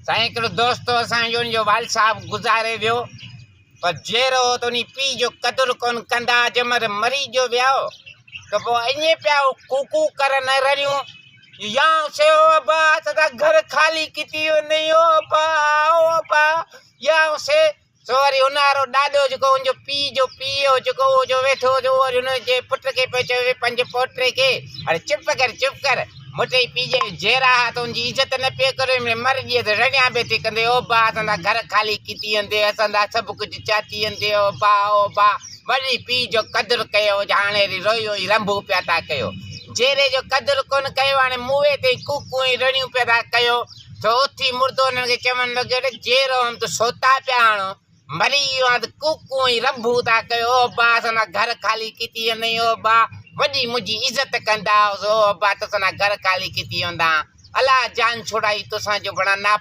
سائين هڪڙو دوست هو اسان جو ان جو والد صاحب گذاري ويو پر جيئرو هو ته انهي پيء جو قدر ڪونه ڪندا ها جنهن مهل مري جو ويا هو ته پوء ائين پيا هو ڪوڪو ڪرن ۽ رڙيون يا سي او ابا اسان دا گهر خالي ڪيتي وڃي او ابا او ابا يا سي سو وري ان وارو ڏاڏو جيڪو ان جو پيء جو پيء هو جيڪو اهو جو ويٺو هو اهو وري ان جي پٽ کي پيو چوي پنهنجي پوٽي کي اڙي چپ ڪر چپ ڪر مٽئي پيء جي جيئرا ها ته ان جي عزت نه پيو ڪري ۾ مر جي ته رڙيان به ٿي ڪندي او با اسان دا گهر خالي ڪيتي ويندي اسان دا سڀ ڪجهه چاتي ويندي او با او با وري پيء جو قدر ڪيو هاڻي وري رويو ۽ رنڀو پيا ٿا ڪيو جيئري جو قدر ڪونه ڪيو هاڻي موئي تي ڪوڪون ۽ رڙيون پيا ٿا ڪيو سو اٿي مردو انهن کي چوڻ لڳو ته جيئرو هئم ته سوتا پيا هڻو، مري ويو آهيان ته ڪوڪون ۽ رنڀون ٿا ڪيو، او ابا اسان دا گهر خالي ڪيتي ويندين، او ابا وڏي منهنجي عزت ڪندا هئس، او ابا تسان دا گهر خالي ڪيتي ويندا، الله جان ڇوڙائي تسان جو بڻا نا.